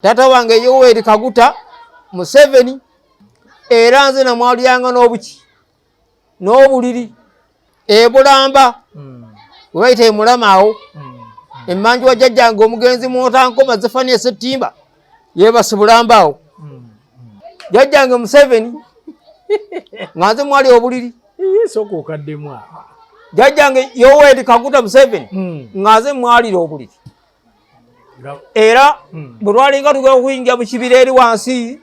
Taata wange Yoweri Kaguta Museveni, era nze namwalyanga n'obuki n'obuliri ebulamba webayita emulama awo emmanju wa jjajjange omugenzi Mwotankoma Zefania Ssettimba yeebase bulamba awo. Jjajjange Museveni nga nze mwali obuliri. Sooka okaddemu awo. Jjajjange Yoweri Kaguta Museveni nga nze mwalira obuliri. Era bwe lwalinga tugenda okuyingira mu kibira eri wansi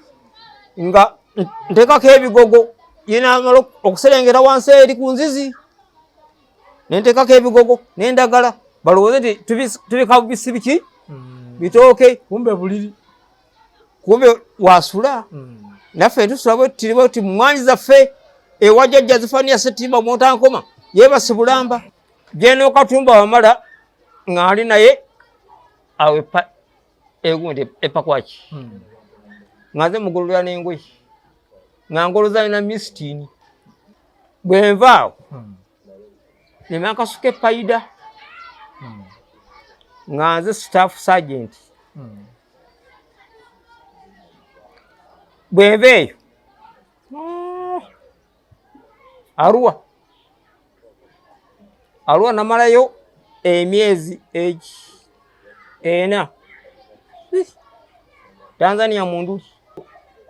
nga nteekako ebigogo, yenamala okuserengeta wansi eri ku nzizi nenteekako ebigogo n'endagala balowooze nti tubika bubisi biki bitooke, kumbe buliri, kumbe wasula. Naffe tusula bwe tiri bwe mu mwanyi zaffe ewa jjajja Zefania Ssettimba Mwotankoma yeebase bulamba. Geno Katumba wamala ng'ali naye awo egundi epakwaki nga nze mugololera n'engoye nga ngoloza na misitini. Bwe nva awo ne nkasuka ePaida nga nze staff sergeant. Bwe nva eyo Arua, Arua namalayo emyezi egi 4. Tanzania Munduli,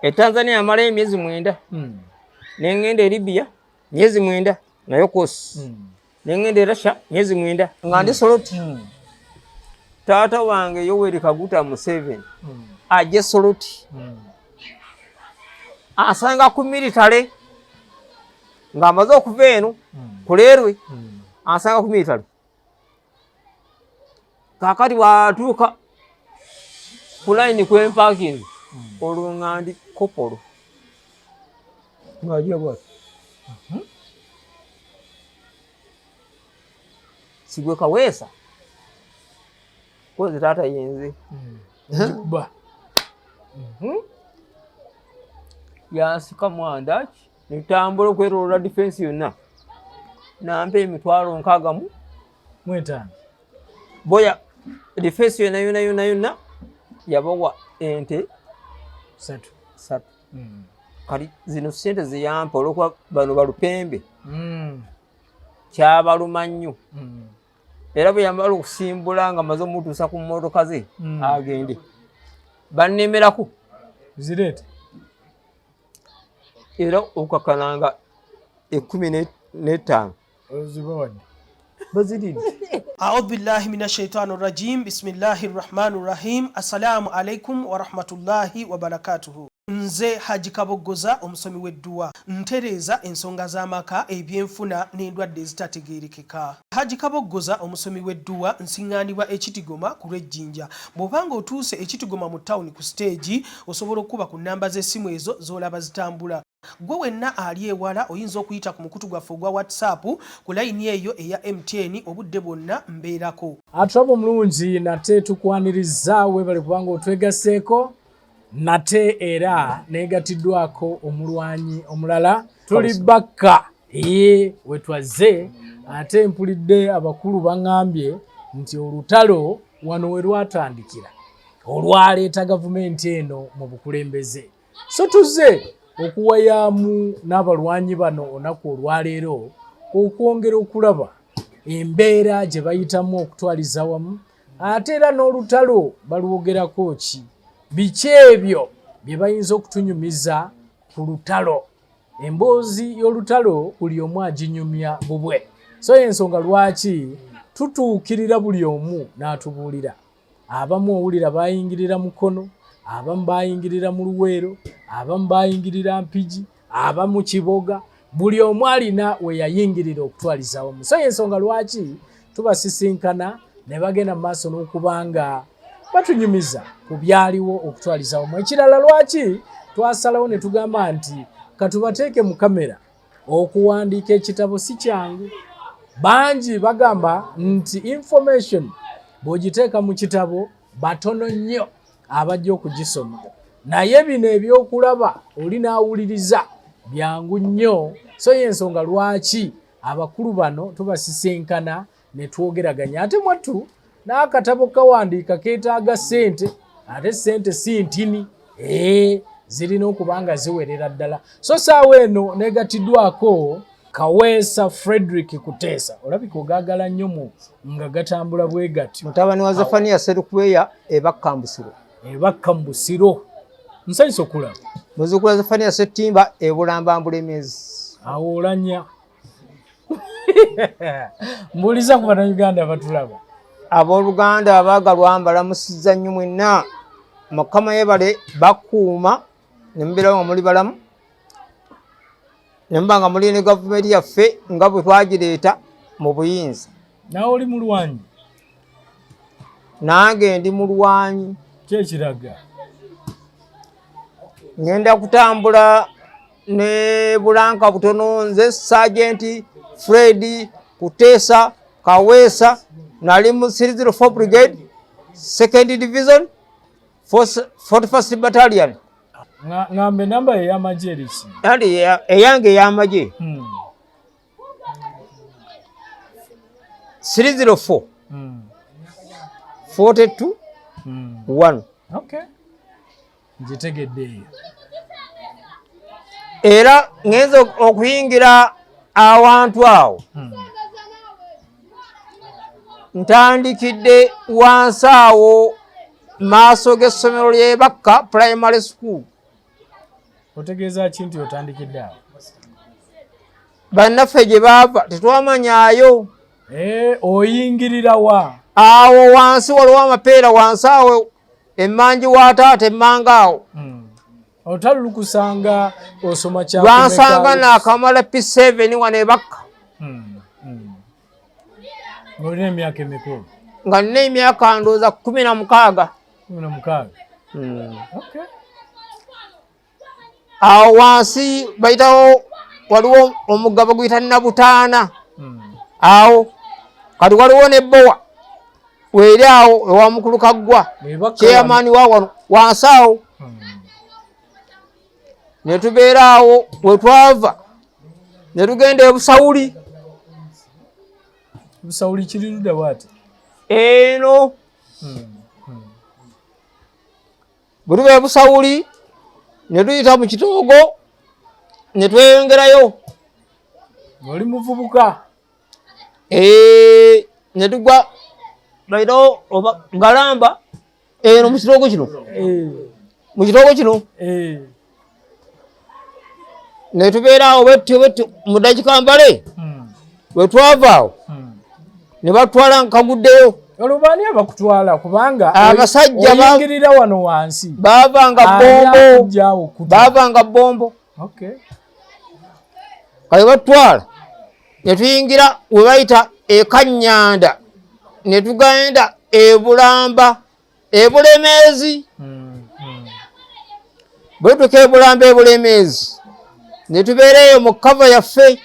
e Tanzania namalayo emyezi 9. Nengenda e Libya myezi 9 nayo course. Nengenda e Russia myezi 9 nga ndi Soroti. Taata wange Yoweri Kaguta Museveni ajje Soroti, asanga ku military ng'amaze okuva eno kuleerwe, asanga ku military. Kaakati bw'atuuka ku layini kwempaakingi olwo nga ndi kopolo ng'ajja bwati, sigwe Kaweesa kozi taata yenze. Ba. Yansika mwandaki netambula okwetoloola defense yonna, nampa 650. 5. Boya defense yonna yonna yonna yonna yabawa ente 3. 3. Kati zino sente zeyampa, olwokuba bano balupembe, kyabaluma nnyo. Era bwe yamala okusimbula nga maze omutuusa ku mmotoka ze agende, bannemerako. Zireete. Era okukakananga 15. Ozibawadde. Baziridde. أعوذ بالله من الشيطان الرجيم، بسم الله الرحمن الرحيم. السلام عليكم ورحمة الله وبركاته. Nze Haji Kaboggoza, omusomi w'edduwa, ntereeza ensonga z'amaka, ebyenfuna n'endwadde ezitategeerekeka. Haji Kaboggoza, omusomi w'edduwa, nsiŋŋaanibwa Ekitigoma ku lw'Ejjinja. Bw'obanga otuuse Ekitigoma mu tawuni ku siteegi, osobola okukuba ku nnamba z'essimu ezo z'olaba zitambula. Gwe wenna ali ewala oyinza okuyita ku mukutu gwaffe ogwa WhatsApp ku layini eyo eya MTN, obudde bwonna mbeerako. Atulaba omulungi, nate tukwaniriza, weebale kubanga otwegasseeko nate. Era neegatiddwako omulwanyi omulala, tuli bakka ye wetwazze. Ate mpulidde abakulu baŋŋambye nti olutalo wano we lwatandikira olwaleeta gavumenti eno mu bukulembeze. So tuzze okuwayaamu n'abalwanyi bano olunaku olwaleero okwongera okulaba embeera gye bayitamu okutwaliza wamu, ate era n'olutalo balwogerako ki, biki ebyo bye bayinza okutunyumiza ku lutalo. Emboozi y'olutalo buli omu aginyumya bubwe, so yensonga lwaki tutuukirira buli omu n'atubuulira. Abamu owulira bayingirira Mukono, abamu bayingirira mu Luweero, abamu bayingirira Mpigi, abamu Kiboga. Buli omu alina we yayingirira okutwaliza wamu. So yensonga lwaki tubasisinkana ne bagenda mu maaso n'okuba nga batunyumiza ku byaliwo okutwaliza wamu. Ekirala lwaki twasalawo ne tugamba nti katubateeke mu kamera, okuwandiika ekitabo si kyangu. Bangi bagamba nti information bw'ogiteeka mu kitabo batono nnyo abajja okugisoma, naye bino ebyokulaba oli n'awuliriza byangu nnyo. So yensonga lwaki abakulu bano tubasisinkana ne twogeraganya. Ate mwattu n'akatabo kawandiika keetaaga ssente. Ate ssente si ntini, zirina okuba nga ziwerera ddala. So saawa eno negatiddwako Kaweesa Frederick Kuteesa, olabika ogaagala nnyo mu nga gatambula bwe gatyo. Mutabani wa Zefaniya Serukweya ebakka Mbusiro. Ebakka mu Busiro. Nsanyusa okulaba. Muzzukulu wa Zefaniya Ssettimba e Bulamba Mbulemezi. Awo olanya. Mbuuliza ku Bannayuganda batulaba. Abooluganda abaagalwa mbalamusizza nnyo mwenna. Mukama yeebale bakuuma ne mubeerawo nga muli balamu, ne muba nga muli ne gavumenti yaffe nga bwe twagireeta mu buyinza. Naawe oli mulwanyi? Nange ndi mulwanyi. Kyekiraga. Ngenda kutambula ne bulanka butono. Nze Sergeant Fred Kuteesa Kaweesa, nali mu 304 Brigade, 2nd Division, 41st Battalion. Ngambe enamba ey'amagye eriki? Anti eyange ey'amagye 304 42 1. Okay. Ngitegedde eyo. Era ngenze okuyingira awantu awo, ntandikidde wansi awo maaso g'essomero ly'e Bakka Primary School. Otegeeza ki nti otandikidde awo? Bannaffe gye baava tetwamanyaayo. Oyingirira wa? Awo wansi waliwo amapeera wansi awo emmanji wa taata emmanga awo. Olutalo lukusanga osoma kya Lwansanga naakamala P7 wano ebakka. Olina emyaka emikulu? Nga nina emyaka ndowooza 16. 16. Okay. Awo wansi bayitawo waliwo omugabo guyita Nabutaana. Awo kati waliwo nebbowa weeri awo ewa mukulu Kaggwa, chairman wa wano wansi awo. Ne tubeera awo wetwava ne tugenda e Busawuli. Busawuli kiri ludda bwati? Eno. Bwe tuba e Busawuli ne tuyita mu kitoogo ne tweyongerayo. Oli muvubuka? Ne tugwa bayitawo oba Ngalamba eno mu kitoogo kino. Mu kitoogo kino. Ne tubeera awo bwetyo bwetyo mu dakika mbale. Bwe twava awo ne batwala nkaguddeyo. Olwo baani abakutwala? Kubanga Abasajja oyingirira wano wansi. Baavanga Ani Bombo. akugyawo kuta? Baavanga Bombo. Kale batwala ne tuyingira we bayita Ekanyanda ne tugenda Ebulamba Ebulemeezi. Bwe tutuuka Ebulamba Ebulemeezi ne tubeera eyo mu cover yaffe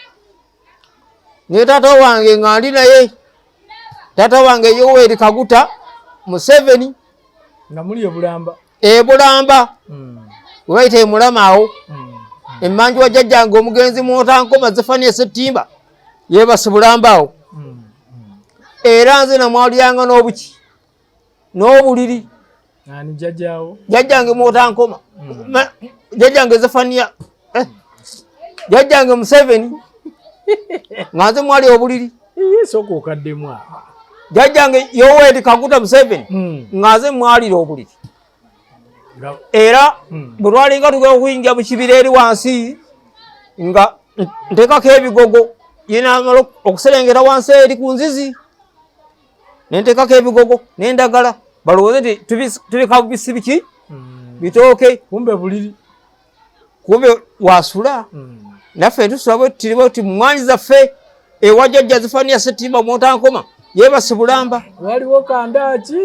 ne taata wange nga ndi naye, taata wange Yoweri Kaguta Museveni. Nga muli Ebulamba? Ebulamba we bayita Emulama awo. Emmanju wa jjajjange omugenzi Mwotankoma Zefaniya Settimba yeebase Bulamba awo. Era nze namwalyanga n'obuki n'obuliri. Ani jjajjaawo? Jjajjange Mwotankoma. Jjajjange Zefaniya, jjajjange Museveni nga nze mwali obuliri. Sooka okaddemu awo. Jjajjange Yoweri Kaguta Museveni nga nze mwalira obuliri. Era bwe twalinga tugenda okuyingira mu kibira eri wansi nga nteekako ebigogo, yenamala okuserengera wansi eri ku nzizi nenteekako ebigogo n'endagala balowooze nti tubika bubisi biki bitooke. Kumbe buliri. Kumbe wasula. Naffe tusula bwe tiri bwe mwanyi zaffe ewa jjajja Zefaniya Ssettimba Mwotankoma yeebase Bulamba. Waliwo kandaaki,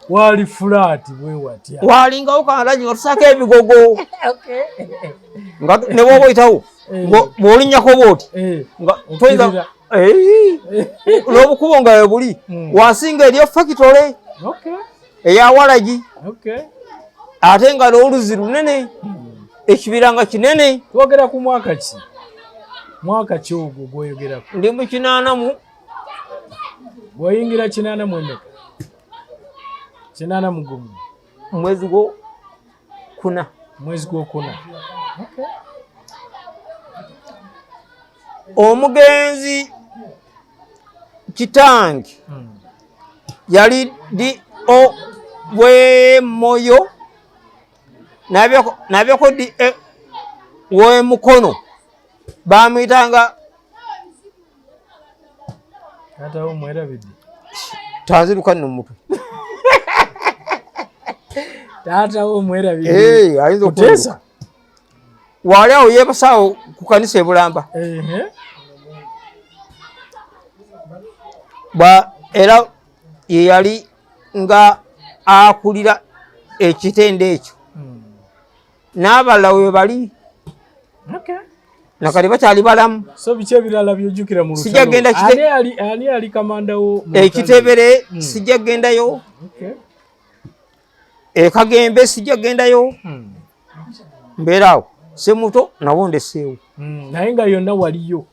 wali fulaati bwe watya? Walingawo kandaaki nga tusaako ebigogo nga ne bw'oba oyitawo bw'olinnyako bw'oti nga toyinza n'obukubo nga we buli wansi nga eriyo fakitole eya walagi ate nga n'oluzzi lunene, ekibira nga kinene. Twogera ku mwaka ki? Mwaka ki ogwo gwoyogerako? Ndi mu kinaana mu Bw'oyingira kinaana mu emeka? 81. Mwezi gwo kuna. Mwezi gwokuna. Okay. Omugenzi kitange yali D.O w'emoyo nabyeko D.A w'emukono bamuyitanga Taata wo mwerabidde. Tanziruka nno mutwe. Taata wo mwerabidde. Eh, ayinza okuteesa. Wali awo yeebasaawo ku kanisa e Bulamba. Bwa era ye yali nga akulira ekitende ekyo. N'abalala we bali. Nakati bakyali balamu. So biki ebirala by'ojjukira mu lutalo? Sijja kugenda kite- Ani ali kamanda wo mu lutalo? Ekitebere sijja kugendayo. Ekagembe sijja kugendayo. Mbeera awo. Semuto nawo ndeseewo. Naye nga yonna waliyo.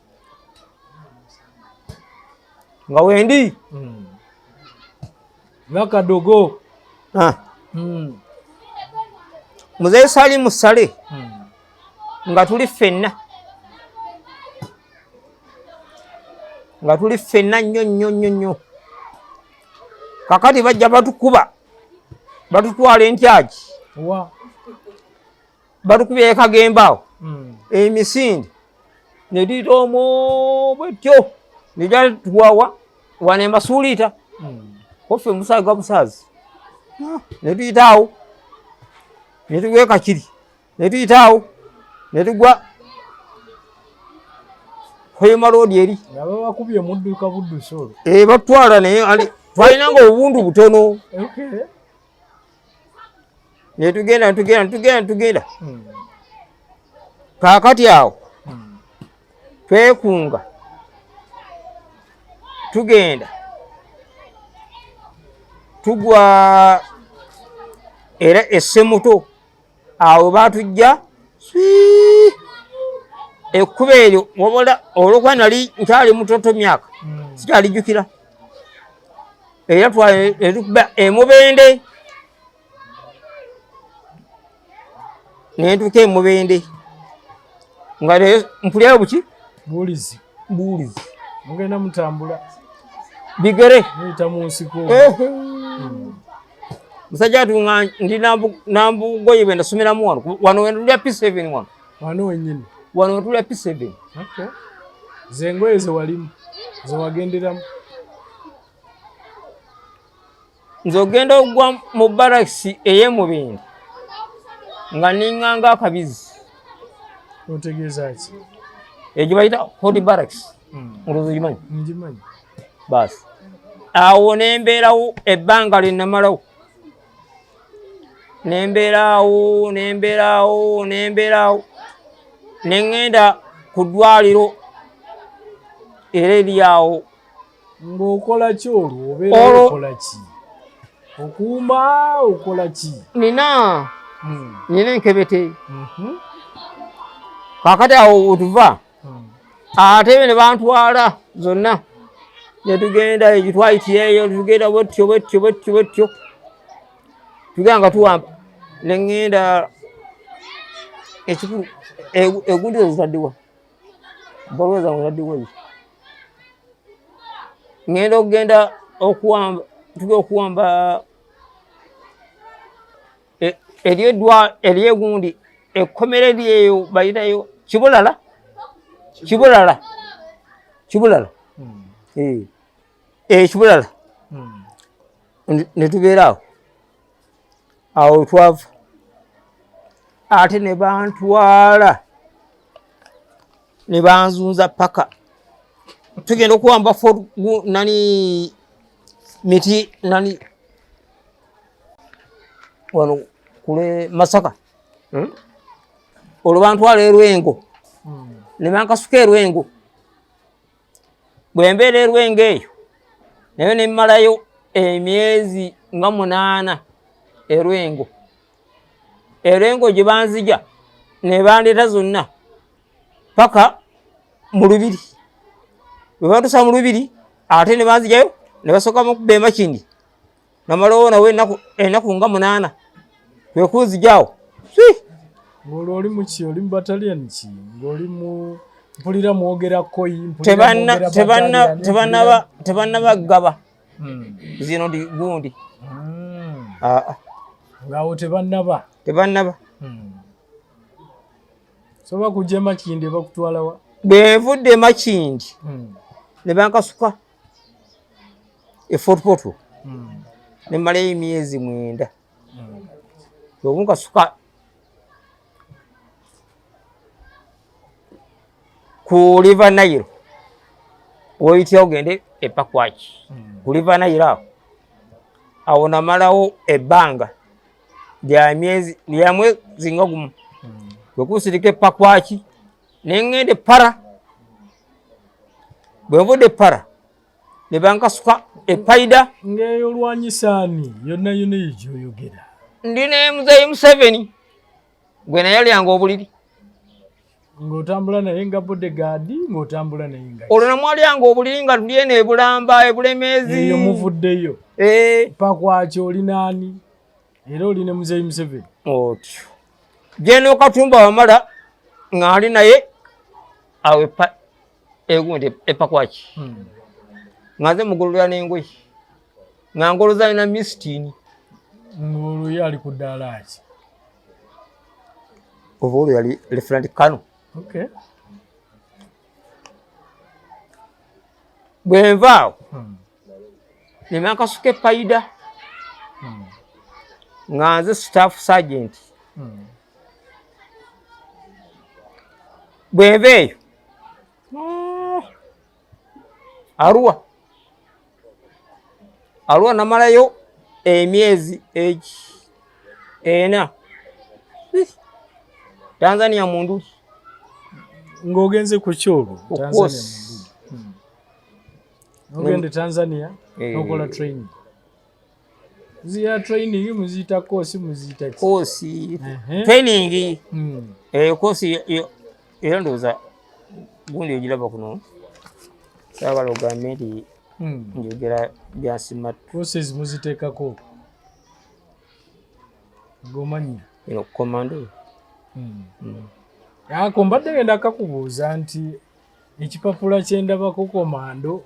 Nga wendi. Nga kadogo. Muzeeyi Salimu Sale. Nga tuli ffenna. Nga tuli ffenna nnyo nnyo nnyo nnyo. Kakati bajja batukuba. Batutwala entyagi. Wa. Batukubye ekagembe awo. Emisinde. Ne tuyita omwo bwetyo. Ne tuwawa wano emasuuliita. Koffe omusaayi gwa busaazi. Ne tuyita awo. Ne tugwa e Kakiri. Ne tuyita awo. Ne tugwa Hoima Road eri. Nga babakubye mudduka buddusi olwo. Batwala naye ali twalinanga obubundu butono. Ne tugenda, tugenda, tugenda, tugenda. Kaakati awo twekunga tugenda tugwa era essemuto awo batujja swii ekkubo eryo wabula olwokuba nali nkyali mutoto myaka sikyalijjukira era twalitukuba emubende nentuuka emubende nga mpulirayo buki buulizi buulizi mugenda mutambula bigere muyita mu nsiko. Musajja atu nga ndi nambugoye bwe nasomeramu wano. Wano we tulya P7 wano. Wano wennyini. Wano we tulya P7. Ze engoye ze walimu, ze wagenderamu. Nze ogenda okugwa mu barakisi ey'emubindi nga ninganga akabizi. Otegeeza ki? Egyo bayita hot barracks. Ndowooza ogimanyi? Ngimanyi. Baasi. Awo ne mbeerawo ebbanga lye namalawo. Ne mbeeraawo, ne mbeeraawo, ne mbeeraawo. Ne ŋŋenda ku ddwaliro era eri awo. Ng'okola ki olwo? Obeera okola ki? Okuuma okola ki? Nina enkebete. Kaakati awo wetuva, ate ne bantwala zonna. Ne tugenda egyo twayitira eyo, tugenda bwetyo, bwetyo, bwetyo, bwetyo. Tugenda nga tuwamba. Ne ŋŋenda ekikulu, egundi ezo zitaddewa. Bbaluwa zange zitaddewa ezo. Ŋŋenda okugenda okuwamba, tugenda okuwamba eri egundi, ekkomera eri eyo bayitayo Kibulala? Kibulala. Kibulala. Kibulala. Ne tubeera awo. Awo twava. Ate ne bantwala. Ne banzunza paka. Tugenda okuwamba nani miti nani wano kule Masaka. Olwo bantwala e Lwengo. Ne bankasuka e Lwengo. Bwe mbeera e Lwengo eyo, nayo ne mmalayo emyezi nga 8 e Lwengo. E Lwengo gye banzija ne bandeeta zonna paka mu Lubiri. Bwe bantuusa mu Lubiri ate ne banzijayo ne basooka mukuba e Makindye. Namalawo nawo ennaku nga 8. Kwekunzijawo. Ng'olwo oli muki, oli mu battalion ki, ng'oli mu mpulira mwogera koyi? Tebannaba gaba zino ndi gundi. Ngaawo tebannaba. Tebannaba. So bakujja Makindi, bakutwalawa? Bwenvudde Makindi ne bankasuka e Fort Portal, ne mmalayo emyezi 9. Obunkasuka ku River Nile, woyitira ogende epakwaki ku River Nile awo, awo namalawo ebbanga lya myezi, lya mwezi nga gumu. Bwekusirika epakwaki neŋŋenda epara. Bwenvudde epara ne bankasuka epaida. Ng'eyo olwanyisaani yonna yonna eyo gyoyogera? Ndi ne muzeeyi Museveni gwe nayalyanga obuliri. Ng'otambula naye nga bodyguard, ng'otambula naye nga Olwo namwalyanga obuliri nga tuli eno ebulamba, ebulemeezi. Eyo muvuddeyo? Eh. Pakwaki oli naani, era oli ne muzeeyi Museveni? Otyo General Katumba wamala nga ali naye awo egundi epakwaki, nga nze mugololera n'engoye, nga ngoloza na mistini. Ng'olwo ye ali ku ddaala ki? Oba olwo yali lieutenant colonel. Bwenvaawo ne bankasuka epaida nga nze staff sergeant. Bwenva eyo Arua, Arua namalayo emyezi egi 4. Tanzania Munduli. Ng'ogenze ku kyolwo? Of Tanzania? course. Munduli. Ogende Tanzania? Eh. Nokola training ziya training muziyita course, muziyita ki? Course. Training. Course era ndowooza gundi ogiraba kuno, saagala ogambe nti njogera byansimattu. Courses muziteekako gomanya. Eno commando. Ako mbadde ngenda kakubuuza nti ekipapula kyendabako komando,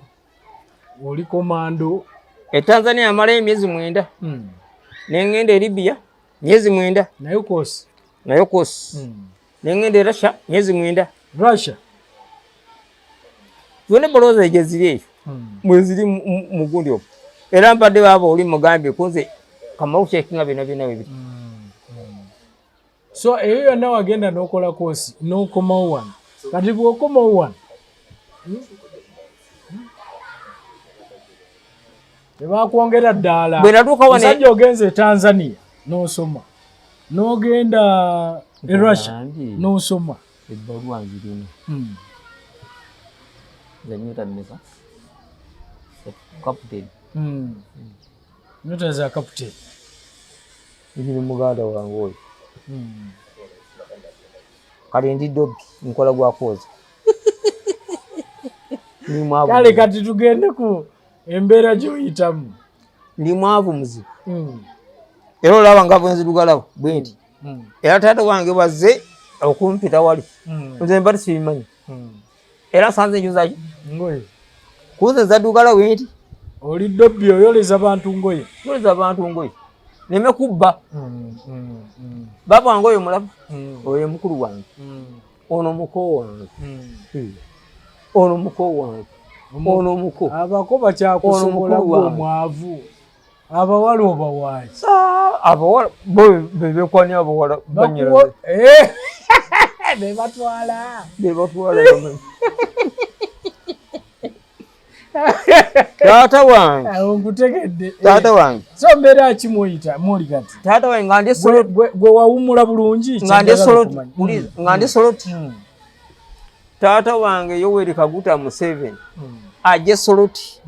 oli komando? E Tanzania amalayo emyezi 9. Nengenda e Libya myezi 9. Naye course? Nayo course. Nengenda e Russia myezi 9. Russia? Zonna ebolooza egyo ziri eyo, mweziri mu gundi omwo. Era mbadde baaba oli mugambye kunze kamala okucheckinga byonna byonna webiri. So eyo yonna wagenda n'okola course n'okomawo wano. Kati bw'okomawo wano, Tebakwongera ddaala? Bwe natuuka wano- Musajja, ogenze e Tanzania n'osoma, n'ogenda e Russia Nkugambye. n'osoma. Ebbaluwa nzirina. Nze nyota mmeka? Captain. Nyota za captain. Ebiri muganda wange oyo. Kale ndi dobi, nkola gwa kwoza. Ndi mwavu. Kale kati tugende ku embeera gy'oyitamu. Ndi mwavu muzibu. Era olaba nga bwenzirugalawo bwe nti. Era taata wange bwazze okumpita wali, nze mba tisibimanyi. Era nsanze enju zaki? Ngoye. Kunze nzaddugala bwe nti. Oli dobbi, oyoleza bantu ngoye. Yoleza abantu ngoye neme kubba. Baba wange oyo mulaba, oyo mukulu wange, ono muko wange, ono muko wange, ono muko. Abako bakyakusobola? Ono mukulu gwe wange. Omwavu, abawala obawaaki? Ah, abawala bo bebekwani, abawala banyera. Eh! Bebatwala. Bebatwala. Taata wange. Awo nkutegedde. Taata wange. So mbeera ki mwuyita muli kati? Taata wange nga ndi Soroti. Gwe wawummula bulungi? Nga ndi Kyenjagala Soroti. okumanya. Please, nga ndi Soroti. Taata wange Yoweri Kaguta Museveni ajje Soroti,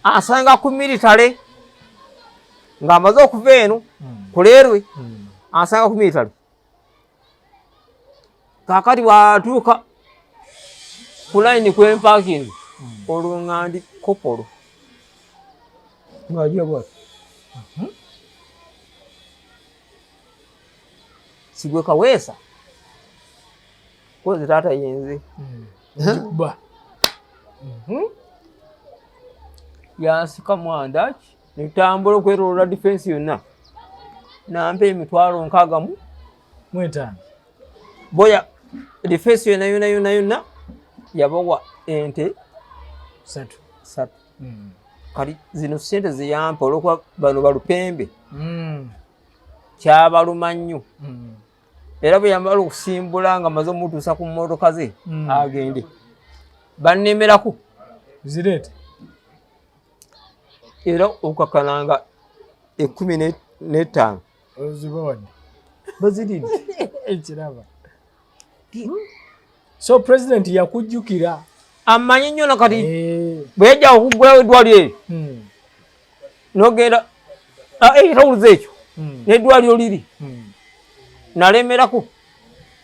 asanga ku military ng'amaze okuva eno kuleerwe, asanga ku military. Kaakati bw'atuuka ku layini kwempakingi, olwo nga ndi kopolo ng'ajja bwati. Sigwe Kaweesa kozi taata yenze. Ba. Yansika mwandaki netambula okwetolola difensi yonna, nampa 665. 5. Boya difensi yonna yonna yonna yonna yabawa ente 3. 3. Kati zino sente zeyampa olwokuba bano balupembe kyabaluma nnyo. Era bwe yamala okusimbula nga maze omutuusa ku mmotoka ze agende bannemerako zireete era okukakananga 15 ozibawadde baziridde. Ekiraba. So president yakujjukira. Amanyi nnyo nakati bwe yajja okuggulawo eddwaliro eryo nogenda ekitawuluzo ekyo n'eddwaliro liri nalemerako,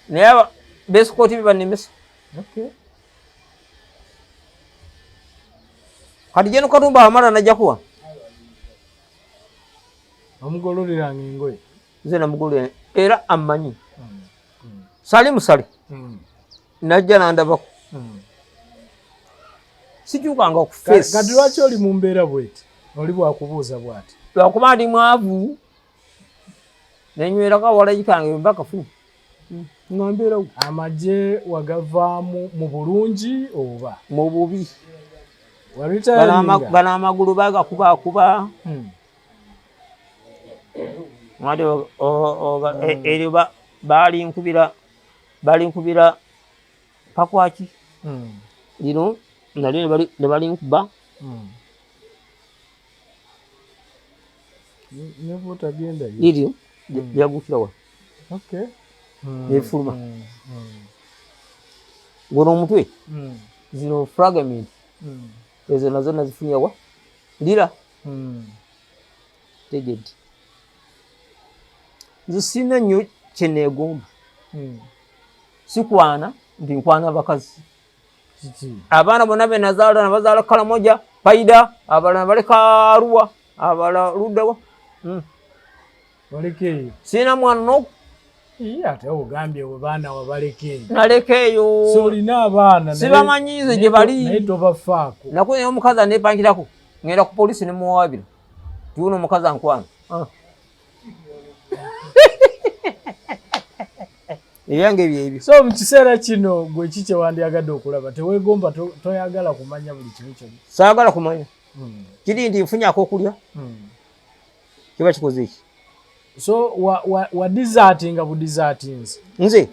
naye besikooti be bannemesa. Kati Jeno Katumba amala najja kuwa omugololeranga engoye. Nze namugololera era ammanyi. Sali musale najja nandabako, sikyukanga ku face. Kati lwaki oli mu mbeera bweti? Oli bwakubuuza bwati. Lwakuba ndi mwavu, nenywerako awalayi kange mba kafunye nga mbeerawo. Amagye wagavaamu mu bulungi oba mu bubi? Waretiringa? Bano amagulu bagakubakuba. Ate eryo balinkubira pakwaki lino nalyo ne balinkuba. Liryo lyagukira wa nefuluma guno omutwe, zino fragment ezo nazo nazifunye wa lira. Tegedde nze sirina nnyo kyeneegomba, sikwana nti nkwana bakazi. Abaana bonna benazaala nabazaala Kalamoja, Paida, abalala baleka Arua, abalala luddawa. Baleka eyo. Sirina mwana no. Ate ogambye we baana wabaleka eyo. Naleka eyo. So olina abaana. Sibamanyiize gye bali. Naye tobafaako. Nakunaye omukazi anepankirako ngenda ku polisi nemuwawabira tiuno omukazi ankwana. Ebyange ebyo ebyo. So mu kiseera kino gwe ki kyewandyagadde okulaba? Teweegomba, toyagala kumanya buli kimu kyonna? Saagala kumanya. Kiri nti nfunye akokulya, kiba kikoze eki. So wa desertinga bu desertinzi? Nze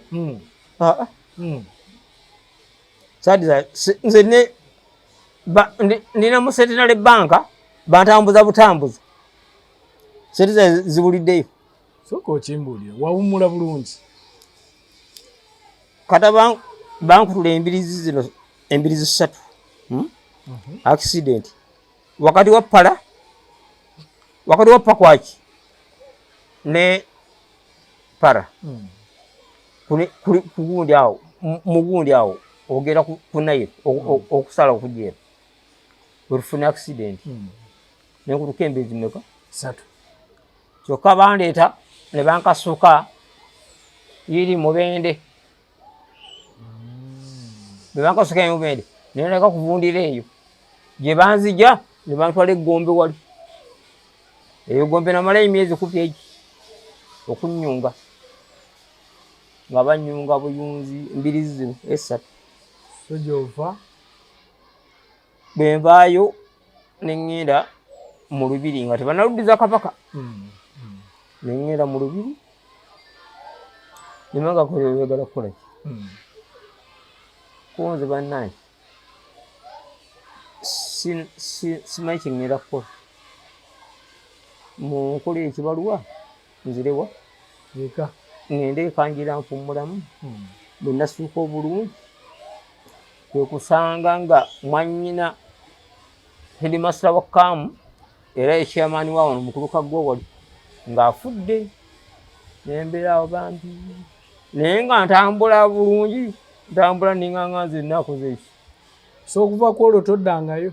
nze ne ndina mu Centenary Bank, bantambuza butambuza, sente zange zibuliddeyo. Sooka okimbuulire, wawummula bulungi? Kata bankutula embirizi zino, embirizi 3, Accident wakati wa pala, wakati wa pakwaki ne para kugundi awo, mugundi awo ogenda ku Nile okusala okujja eno wetufuna accident, nenkutuka embirizi meka? 3. Kyokka bandeeta ne bankasuka iri Mubende, bwe bankasuka e Mubende nenaleka kuvundira eyo gye banzija ne bantwala eggombe wali eyo gombe, namalayo emyezi kupi egi okunyunga nga banyunga buyunzi mbirizi zino 3. So gyova? Bwe nvaayo ne ŋŋenda mu lubiri nga tebanaluddiza kabaka, ne ŋŋenda mu lubiri nemanga koyagala kukola ki kunze bannange, simanyi kyeŋŋenda kukola, munkola ekibaluwa nzirewa eka, ŋŋende ekangira nfummulamu. Bwe nasuuka obulungi kwe kusanga nga mwannyina headmaster wa kaamu era ekyamaani wa wano mukulu Kaggwa wali ng'afudde, nembeera awo bambi, naye nga ntambula bulungi, ntambula ninganga nze nnakoze eki. So okuva ku olwo toddangayo?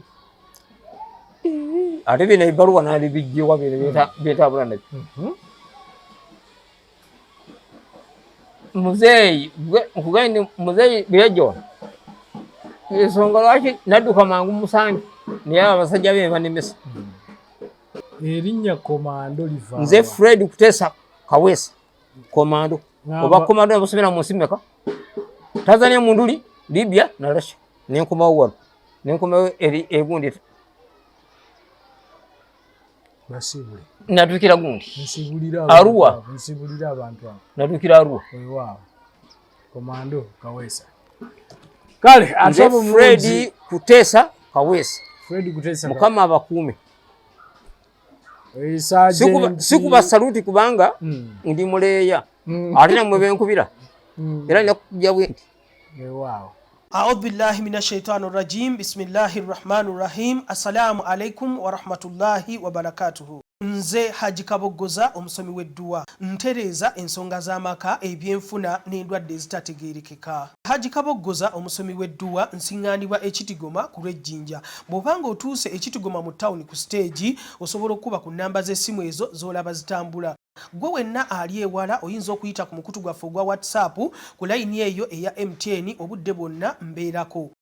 Ate bino ebbaluwa nandibijjewa bino byentambula nabyo. Muzeeyi nkugambye nti muzeeyi bwe yajja wano, ensonga lwaki nadduka mangu musange, naye abo abasajja be banemesa. Erinnya Komando liva Nze wa? Fred Kuteesa Kaweesa Komando. Oba komando nabusomera mu nsi meka? Tanzania, Munduli, Libya na Russia, nenkomawo wano, nenkomawo eri egundi. Basiibule. Natuukira gundi. Nsiibulira Arua. abantu abo, nsiibulira abantu abo. Natuukira Arua. Weewaawo, Komando Kaweesa, kale ate Nze abo Fred Kuteesa Kaweesa. Fred Kuteesa. Mukama abakuume. Sergeant- Sikuba saluti kubanga ndi muleeya, ate nammwe benkubira era nina kujja bwe nti. Weewaawo. Audhu billahi min ashaitani rajim, bismillahi rrahmani rrahim. Assalamu alaikum warahmatullahi wabarakatuhu. Nze Haji Kaboggoza, omusomi w'edduwa, ntereeza ensonga z'amaka, ebyenfuna n'endwadde ezitategeerekeka. Haji Kaboggoza, omusomi w'edduwa, nsiŋŋaanibwa Ekitigoma ku lw'Ejjinja. Bw'obanga otuuse Ekitigoma mu tawuni ku siteegi, osobola okukuba ku nnamba z'essimu ezo z'olaba zitambula. Gwe wenna ali ewala oyinza okuyita ku mukutu gwaffe ogwa WhatsApp ku layini eyo eya MTN, obudde bwonna mbeerako.